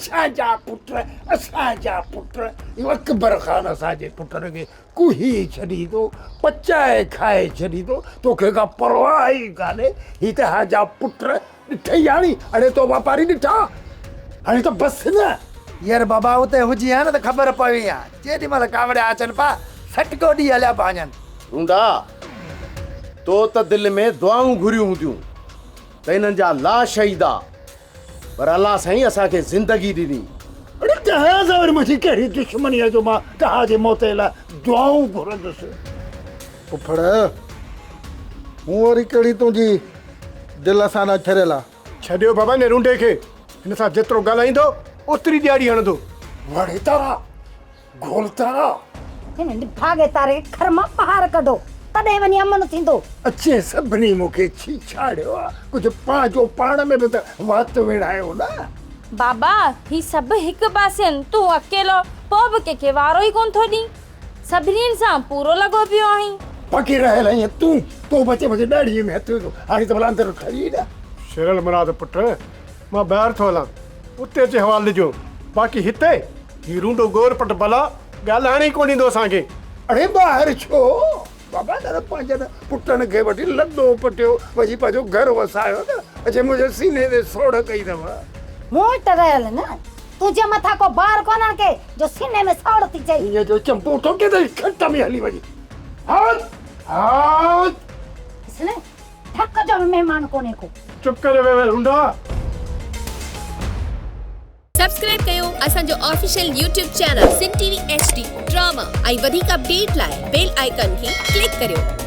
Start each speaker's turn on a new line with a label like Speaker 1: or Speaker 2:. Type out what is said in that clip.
Speaker 1: اسان جا پٽ، اسان جا پٽ، اهو اڪبر خان اسان جي پٽن کي ڪوهي ڇڏيندو، پچائي کائي ڇڏيندو، توکي ڪا پرواهه ئي ڪانهي، هي توهان جا پٽ ڏٺئي هاڻي، اڙي تو واپاري ڏٺا، هاڻي ته بس نه.
Speaker 2: ير بابا اتي هجين ها نه ته خبر پوي ها، جيڏي مهل ڪاوڙيا اچن پيا، سٽڪو ڏئي هليا پيا وڃن.
Speaker 3: رونڊا، تو ته دل ۾ دعائون گهريون هونديون ته انهن جا لاش ايندا. پر الله سائين اسان کي زندگي ڏني.
Speaker 1: اڙي توهان سان وري منهنجي ڪهڙي دشمني آهي جو مان توهان جي موت جي لاء دعائون گهرندس.
Speaker 4: پڦڙ، مون وري ڪهڙي تنهنجي دل سان نه ڇريل آ.
Speaker 5: ڇڏيو بابا هن رونڊي کي، هن سان جيترو ڳالهائيندو اوتري ڏياڙي هڻندو.
Speaker 1: وڙهي تارا! گول تارا!
Speaker 6: هن نڀاڳي تاري کي گهر مان ٻاهر ڪڍو، تڏهن وڃي امن ٿيندو.
Speaker 1: اچي سڀني مون کي ڇيڇاڙيو آ، ڪجهه پنهنجو پاڻ ۾ به ته وات ويڙهايو نه.
Speaker 7: بابا، هي سڀ هڪ پاسي آهن، تون اڪيلو، پوء به ڪنهن کي وارو ئي ڪونه ٿو ڏين. سڀني سان پورو لڳو پيو آهين.
Speaker 1: باقي رهيل آهين تون، تو به اچي منهنجي ڏاڙهيء ۾ هٿ وڌو، هاڻي ته ڀلا اندر ٺري نه.
Speaker 5: شيرل مراد پٽ، مان ٻاهر ٿو هلان، اتي اچي حوال ڏجو، باقي هتي هي رونڊو گور پٽ بلا ڳالهائڻ ئي ڪونه ڏيندو اسان کي.
Speaker 1: اڙي ٻاهر ڇو؟ بابا نه پنهنجن پٽن کي وٺي لڏو پٽيو وڃي پنهنجو گهر وسايو نه، اچي منهنجي سيني تي سوڙهه ڪئي اٿو.
Speaker 6: مون وٽ رهيل نه، تنهنجي مٿان ڪو بار ڪونهن ڪي جو سيني ۾ سوڙهه ٿي چئي.
Speaker 1: ائين جو چنبو ٺوڪي ته کٽ ۾ هلي وڃي. هات! هات!
Speaker 6: ڏس نه. ٿڪ جو به مهمان ڪونهي ڪو.
Speaker 5: چپ ڪري ويهه رونڊا.
Speaker 8: سبسڪرائب ڪيو اسان جو official YouTube channel Sindh T V H D drama ۽ وڌيڪ اپڊيٽ لاء بيل آئيڪان کي ڪلڪ ڪريو.